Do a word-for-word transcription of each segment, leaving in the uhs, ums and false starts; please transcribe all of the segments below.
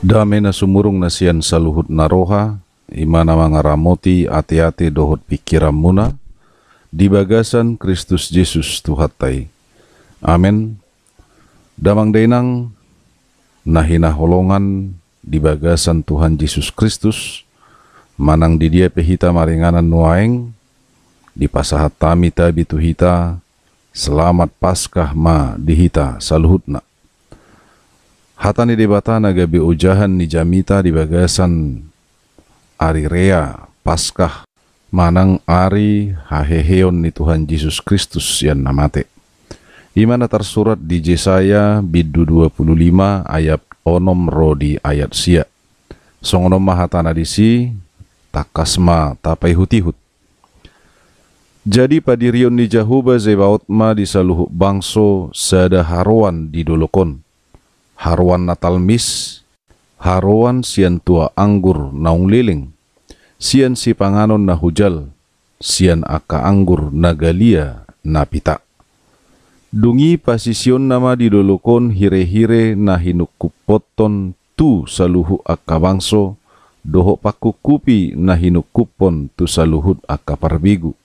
Dame na sumurung na sian saluhut na roha, i ma na mangaramoti ateate dohot pingkiranmuna, di bagasan Kristus Jesus Tuhanta i. Amen. Damang dainang na hinaholongan di bagasan Tuhan Jesus Kristus, manang di dia pe hita maringanan nuaeng, dipasahat hami tabi tu hita, selamat Paskah ma di hita saluhutna. Hata ni Debata na gabe ojahan ni jamita di bagasan ari rea Paskah, manang ari haheheon ni Tuhan Jesus Kristus sian na mate. I ma na tarsurat di Jesaya bindu dua pulu lima ayat onom ro di ayat sia. Songon on ma hatana disi, tangkas ma tapaihut-ihut. Jadi padirion ni Jahowa Zebaot ma di saluhut bangso sada haroan di dolok on. Haroan na talmis, haroan sian tua anggur naung leleng, sian sipanganon na hujal, sian angka anggur na galia na pita. Dung i pasisionna ma di dolok on hire-hire na hinungkuphothon tu saluhut angka bangso, dohot pangkungkupi na hinungkuphon tu saluhut angka parbegu.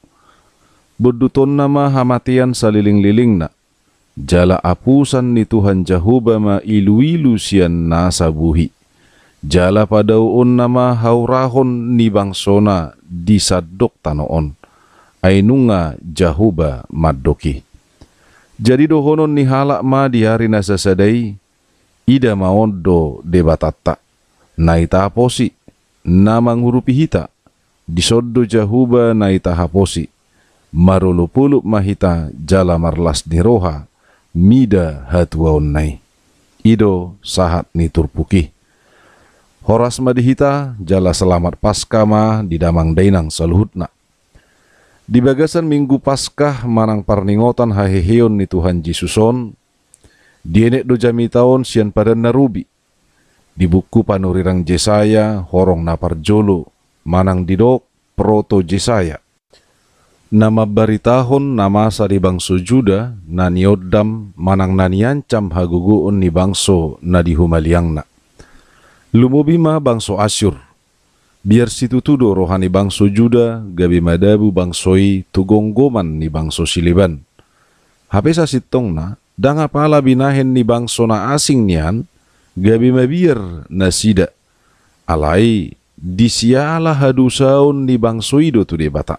Bondutonna ma hamatean saleleng-lelengna, jala apusan ni Tuhan Jahowa ma ilu-ilu sian nasa buhi. Jala padaoonna ma haurahon ni bangsona di sandok tano on. Ai nunga Jahowa mandok i. Jadi dohonon ni halak ma di ari na sasada i, ida ma on do Debatanta, na i tahaposi, na mangurupi hita, dison do Jahowa na i tahaposi, marolop-olop ma hita jala marlas ni roha, mida hatuaonna i. I do sahat ni turpuk i. Horas ma di hita, jala selamat Paskah ma di damang dainang saluhutna. Di bagasan Minggu Paskah manang parningotan haheheon ni Tuhan Jesus on, dienet do jamita on sian Padan na Robi. Di buku panurirang Jesaya, horong na parjolo, manang didok Proto Jesaya, na mambaritahon na masa di bangso Juda, na niondam manang na niancam hagogoon ni bangso na di humaliangna. Lumobi ma bangso Asyur. Biar situtu do roha ni bangso Juda gabe madabu bangso i tu gomgoman ni bangso sileban. Hape sasintongna, ndang apala binahen ni bangso na asing nian gabe mabiar nasida. Alai disiala hadosaon ni bangso i do tu Debata.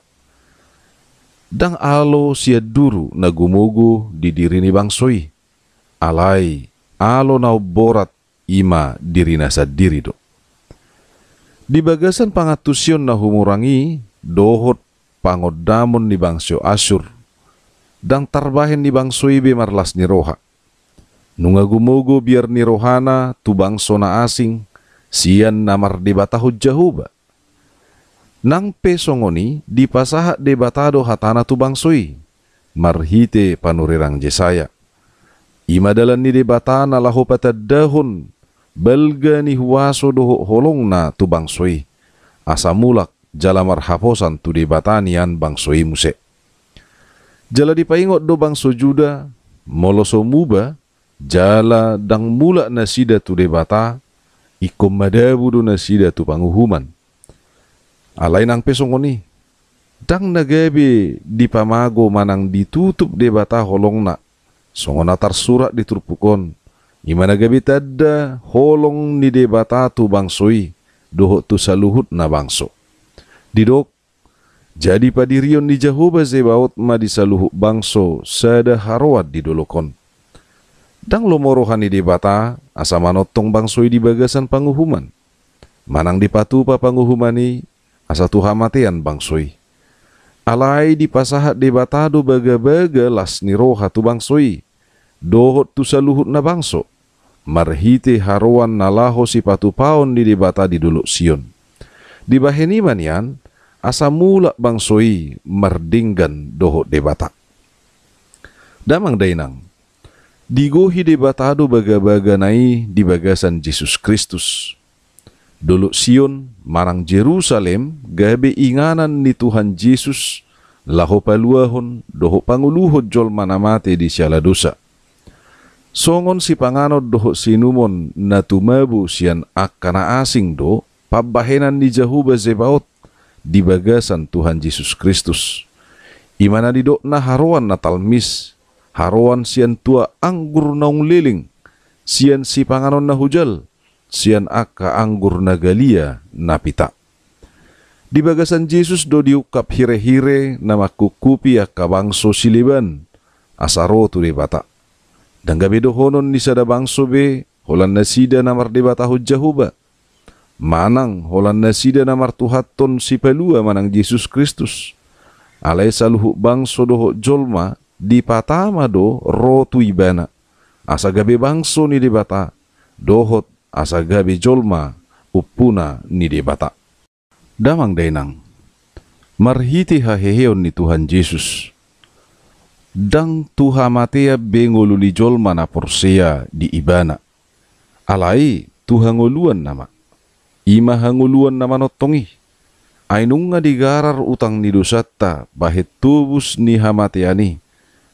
Ndang alo sian duru na gumogo di diri ni bangso i. Alai alo na umborat i ma dirina sandiri do. Di bagasan pangantusion na humurang i dohot pangondamon ni bangso Asyur, ndang tarbahen ni bangso i be marlas ni roha. Nunga gumogo biar ni rohana tu bangso na asing, sian na mardebatahon Jahowa. Nang pe songon i dipasahat Debata do hatana tu bangso i, marhite panurirang Jesaya. I ma dalan ni Debata na laho patandahon balga ni huaso dohot holongna tu bangso i, asa mulak jala marhaposan tu Debata nian bangso i muse. Jala dipaingot do bangso Juda, molo so muba, jala ndang mulak nasida tu Debata, ingkon madabu do nasida tu panguhuman. Alai nang pe songon i, ndang na gabe dipamago manang ditutup Debata holongna, songon na tarsurat di turpuk on, i ma na gabe tanda holong ni Debata tu bangso i, dohot tu saluhutna bangso. Didok, jadi padirion ni Jahowa Zebaot ma di saluhut bangso sada haroan di dolok on. Ndang lomo roha ni Debata asa manongtong bangso i di bagasan panguhuman, manang dipatupa panguhuman i asa tu hamatean bangso i. Alai dipasahat Debata do bagabaga las ni roha tu bangso i, dohot tu saluhutna bangso, marhite haroan na laho sipatupaon ni Debata di dolok Sion. Dibahen i ma nian, asa mulak bangso i mardenggan dohot Debata. Damang dainang, digohi Debata do bagabagana i di bagasan Jesus Kristus. Dolok Sion manang Jerusalem gabe inganan ni Tuhan Jesus laho paluahon dohot pangoluhon jolma na mate di siala dosa. Songon sipanganon dohot siinumon na tumabo sian angka na asing do pambahenan ni Jahowa Zebaot di bagasan Tuhan Jesus Kristus. I ma na nidokna haroan na talmis, haroan sian tuak anggur naung leleng, sian sipanganon na hujal, sian angka anggur na galia na pita. Di bagasan Jesus do diungkap hirehire na mangkungkupi angka bangso sileban asa ro tu Debata. Ndang gabe dohonon ni sada bangso be holan nasida na mardebatahon Jahowa, manang holan nasida na martuhathon Sipalua manang Jesus Kristus. Alai saluhut bangso dohot jolma dipatama do ro tu Ibana, asa gabe bangso ni Debata, dohot asa gabe jolma umpuna ni Debata. Damang dainang, marhite haheheon ni Tuhan Jesus, ndang tu hamatean be ngolu ni jolma na porsea di Ibana. Alai tu hangoluan nama. I ma hangoluan na manongtong i. Ai nunga digarar utang ni dosanta bahen tobus ni hamatean i,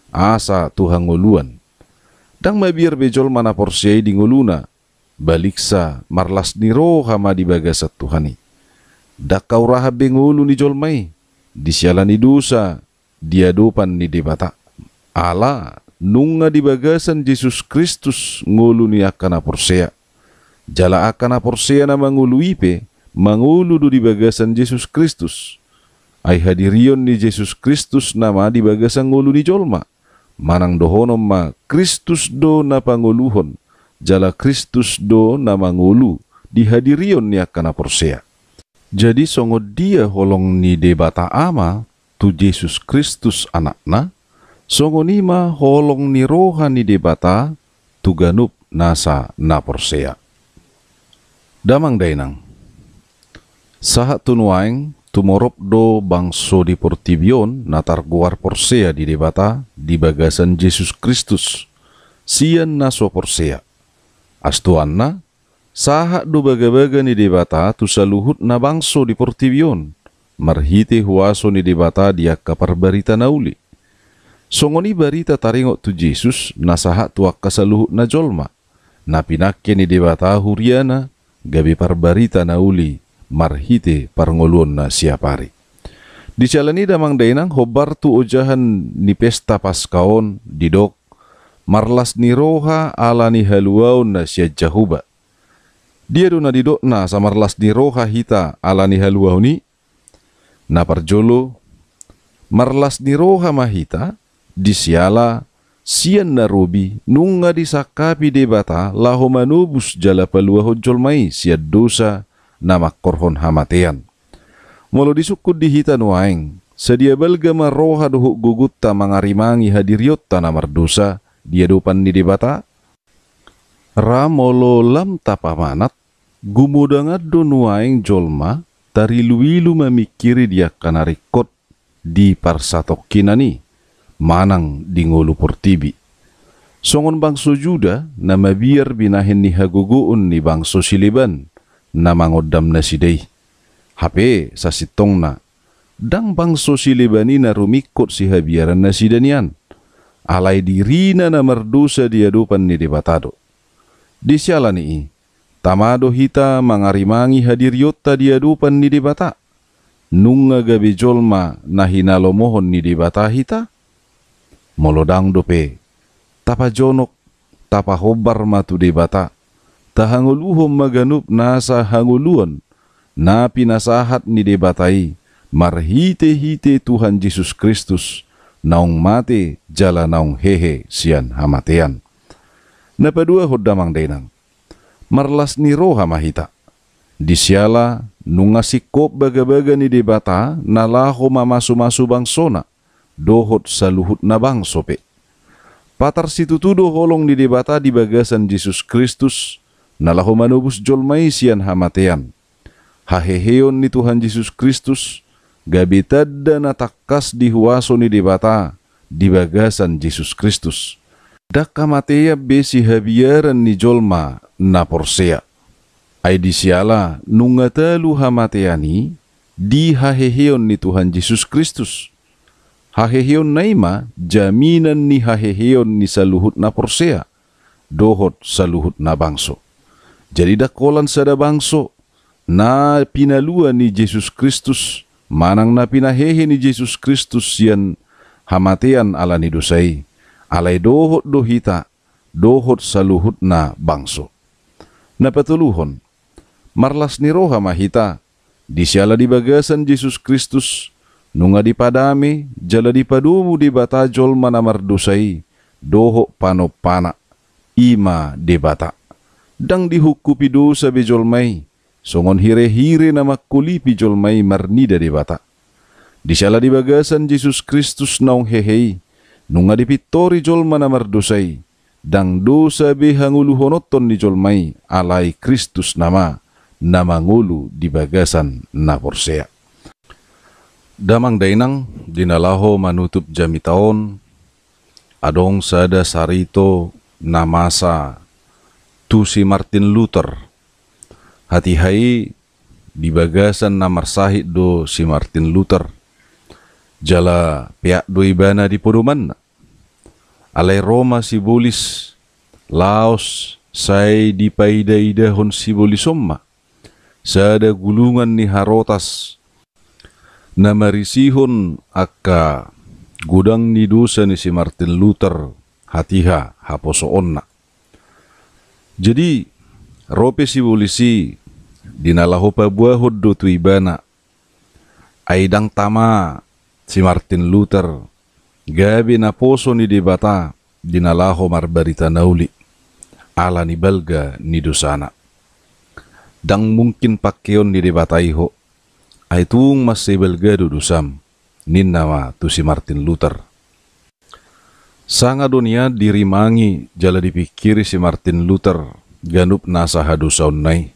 asa tu hangoluan. Ndang mabiar be jolma na porsea i di ngoluna, baliksa marlas ni roha ma di bagasan Tuhan i. Ndang haurahan be ngolu ni jolma i di siala ni dosa di adopan ni Debata. Ala nunga di bagasan Jesus Kristus ngolu ni angka na porsea. Jala angka na porsea na mangolu i pe mangolu do di bagasan Jesus Kristus. Ai hadirion ni Jesus Kristus nama di bagasan ngolu ni jolma. Manang dohonon ma Kristus do na pangoluhon, jala Kristus do na mangolu di hadirion ni angka na porsea. Jadi songon dia holong ni Debata Ama tu Jesus Kristus Anakna, songon i ma holong ni roha ni Debata tu ganup nasa na porsea. Damang dainang, sahat tu nuaeng tumorop do bangso di portibi on na targoar porsea di Debata di bagasan Jesus Kristus, sian na so porsea. Astuanna, sahat do bagabaga ni Debata tu saluhut na bangso di portibi on, marhite huaso ni Debata di angka parbarita na uli. Songon i barita taringot tu Jesus na sahat tu angka saluhut na jolma, na pinangke ni Debata huriana gabe parbarita na uli marhite parngoluonna siapari. Di siala ni i damang dainang, hombar tu ojahan ni pesta Paska on didok, marlas ni roha ala ni haluaon na sian Jahowa. Dia do na didokna asa marlas ni roha hita ala ni haluaon i? Na parjolo, marlas ni roha ma hita di siala sian na robi nunga disangkapi Debata laho manobus jala paluahon jolma i sian dosa na mangkorhon hamatean. Molo disungkun di hita nuaeng, sadia balga ma roha dohot gogonta mangarimangi hadirionta na mardosa di adopan ni Debata? Ra molo lam tapamanat, gumodangan do nuaeng jolma tariluilu mamingkiri di angka na ringkot di parsatongkinan i, manang di ngolu portibi. Songon bangso Juda na mabiar binahen ni hagogoon ni bangso sileban na mangondam nasida i. Hape sasintongna, ndang bangso sileban i na rumingkot sihabiaran nasida nian. Alai dirina na mardosa di adopan ni Debata do. Di siala ni i, tama do hita mangarimangi hadirionta di adopan ni Debata. Nunga gabe jolma na hinalomohon ni Debata hita? Molo ndang dope, tapajonok, tapahombar ma tu Debata, tahangoluhon ma ganup nasa hangoluan na pinasahat ni Debata i marhitehite Tuhan Jesus Kristus, naung mate jala naung hehe sian hamatean. Na paduahon damang dainang, marlas ni roha ma hita. Di siala nunga singkop bagabaga ni Debata na laho mamasumasu bangsona, dohot saluhut na bangso pe. Patar situtu do holong ni Debata di bagasan Jesus Kristus, na laho manobus jolma i sian hamatean. Haheheon ni Tuhan Jesus Kristus gabe tanda na tangkas di huaso ni Debata di bagasan Jesus Kristus. Ndang hamatean be sihabiaran ni jolma na porsea. Ai disiala nunga talu hamatean i di haheheon ni Tuhan Jesus Kristus. Haheheonna i ma jaminan ni haheheon ni saluhut na porsea dohot saluhut na bangso. Jadi ndang holan sada bangso na pinalua ni Jesus Kristus manang na pinahehe ni Jesus Kristus sian hamatean ala ni dosa i, alai dohot do hita dohot saluhut na bangso. Na patoluhon, marlas ni roha ma hita, disiala di bagasan Jesus Kristus nunga dipadame jala dipadomu Debata jolma na mardosa i dohot panompana, i ma Debata. Ndang dihungkupi dosa be jolma i, songon hirehire na mangkulipi jolma i marnida Debata. Disiala di bagasan Jesus Kristus naung hehe i, nunga dipintori jolma na mardosa i, ndang dosa be hangoluhononton ni jolma i, alai Kristus nama na mangolu di bagasan na porsea. Damang dainang, di na laho manutup jamita on, adong sada sarito na masa tu si Martin Luther. Hatiha i di bagasan na marsahit do si Martin Luther, jala peak do ibana di podomanna. Alai ro ma sibolis laos sai dipaidaidahon sibolis on ma sada gulungan ni harotas na marisihon angka godang ni dosa ni si Martin Luther hatiha haposoonna. Jadi ro pe sibolis i, di na laho paboahon do tu ibana. Ai ndang tama si Martin Luther gabe naposo ni Debata di na laho marbarita na uli ala ni balga ni dosana. Ndang mungkin pangkeon ni Debata i ho, ai tung mansai balga do dosam, ninna ma tu si Martin Luther. Sanga do nian dirimangi jala dipingkiri si Martin Luther ganup nasa hadosaonna i.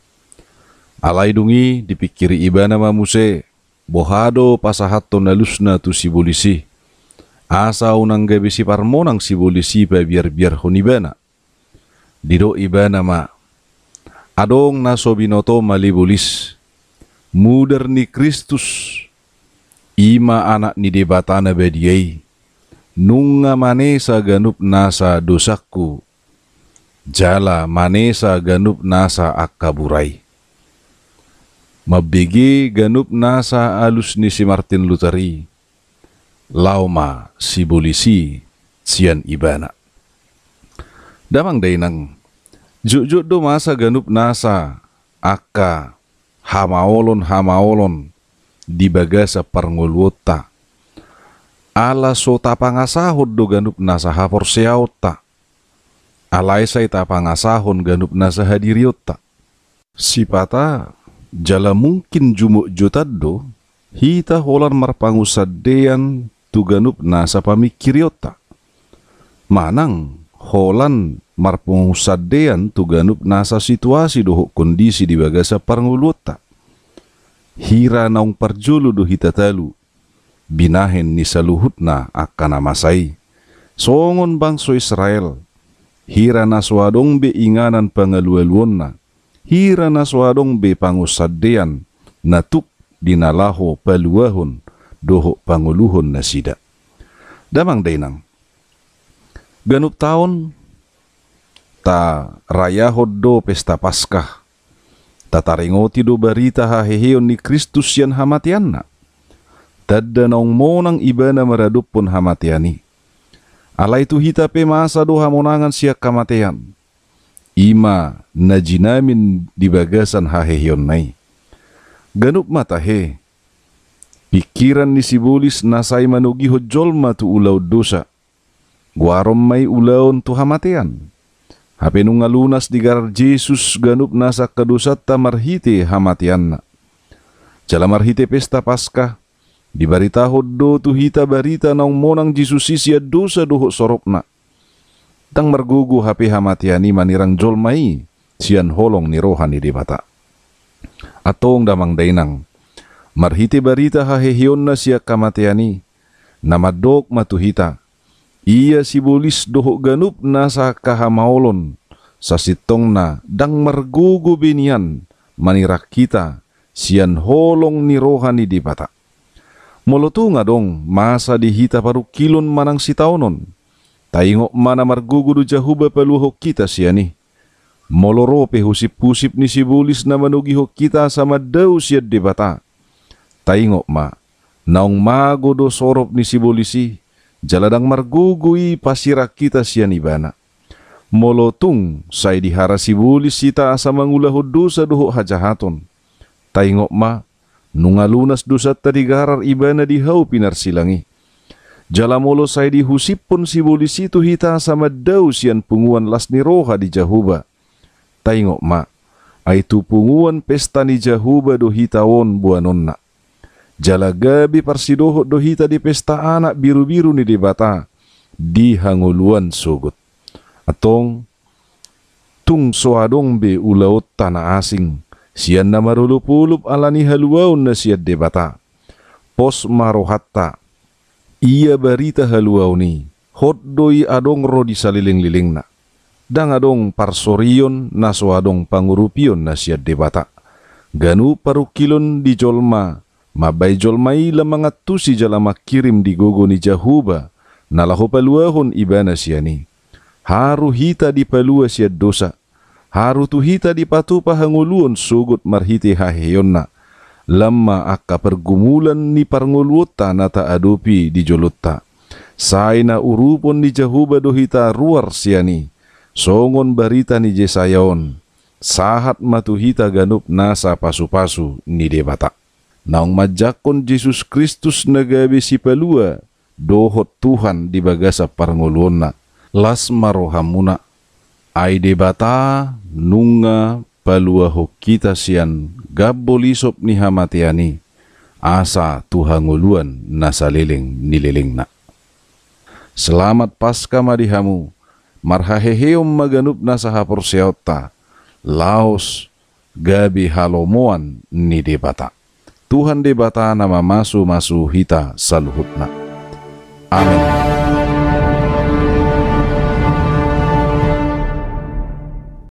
Alai dung i dipingkiri ibana ma muse, boha do pasahathon alusna tu sibolis i, asa unang gabe siparmonang sibolis i pabiarbiarhon ibana. Didok ibana ma, adong na so binoto ma libolis, mudar ni Kristus, i ma Anak ni Debata na badia i, nunga manesa ganup nasa dosangku, jala manesa ganup nasa angka bura i. Mambege ganup nasa alus ni si Martin Luther i, laho ma sibolis i sian ibana. Damang dainang, jotjot do masa ganup nasa angka hamaolon-hamaolon di bagasan parngoluonta. Ala so tapangasahon do ganup nasa haporseaonta. Alai sai tapangasahon ganup nasa hadirionta. Sipata jala mungkin jumotjotan do hita holan marpangunsandean tu ganup nasa pamingkirionta. Manang holan marpangunsandean tu ganup nasa situasi dohot kondisi di bagasan parngoluonta. Hira naung parjolo do hita talu binahen ni saluhutna angka na masa i. Songon bangso Israel, hira na so adong be inganan pangalualuonna, hira na so adong be pangunsandean na tuk di na laho paluahon dohot pangoluhon nasida. Damang dainang, ganup taon tarayahon do pesta Paskah, tataringoti do barita haheheon ni Kristus sian hamateanna. Tanda naung monang ibana maradophon hamatean i. Alai tu hita pe masa do hamonangan sian hamatean. I ma na jinamin di bagasan haheheonna i. Ganup ma tahe, pingkiran ni sibolis na sai manogihon jolma tu ulaon dosa. Goaron ma i ulaon tu hamatean. Hape nunga lunas digarar Jesus ganup nasa angka dosanta marhite hamateanna. Jala marhite pesta Paskah, dibaritahon do tu hita barita naung monang Jesus i sian dosa dohot soropna. Ndang margogo hape hamatean i manirang jolma i sian holong ni roha ni Debata. Antong damang dainang, marhite barita haheheonna sian hamatean i, na mandok ma tu hita, ia sibolis dohot ganup nasa angka hamaolon, sasintongna ndang margogo be nian manirang hita sian holong ni roha ni Debata. Molo tung adong masa di hita parungkilon manang sitaonon, taingot ma na margogo do Jahowa paluahon hita sian i. Molo ro pe husiphusip ni sibolis na manogihon hita asa mandao sian Debata, taingot ma, naung mago do sorop ni sibolis i, jala ndang margogo i pasirang hita sian ibana. Molo tung sai dihara sibolis hita asa mangulahon dosa dohot hajahaton, taingot ma, nunga lunas dosanta digarar ibana di hau pinarsilang i. Jala molo sai dihusiphon sibolis i tu hita asa mandao sian punguan las ni roha di Jahowa, taingot ma, ai tu punguan pesta ni Jahowa do hita on boanonna. Jala gabe parsidohot do hita di pesta Anak Birubiru ni Debata di hangoluan sogot. Antong, tung so adong be ulaonta na asing sian na marolopolop ala ni haluaon na sian Debata, pos ma rohanta, ia barita haluaon i hot do i adong ro di salelenglelengna. Ndang adong parsorion na so adong pangurupion na sian Debata. Ganup parungkilon di jolma mambahen jolma i lam mangantusi jala mangkirim di gogo ni Jahowa na laho paluahon ibana sian i. Haru hita dipalua sian dosa. Haru tu hita dipatupa hangoluon sogot marhite haheheonna. Lam ma angka pargumulan ni parngoluonta na taadopi di jolonta. Sai na urupon ni Jahowa do hita ruar sian i. Songon barita ni Jesaya on, sahat ma tu hita ganup nasa pasupasu ni Debata. Naung manjangkon Jesus Kristus na gabe Sipalua dohot Tuhan di bagasan parngoluonna. Las ma rohamuna. Ai Debata nunga paluahon hita sian gambol isop ni hamatean i, asa tu hangoluan na saleleng ni lelengna. Selamat Paska ma di hamu. Marhaheheon ma ganup nasa haporseaonta, laos gabe halomoan ni Debata. Tuhan Debata na mamasumasu hita saluhutna. Amen.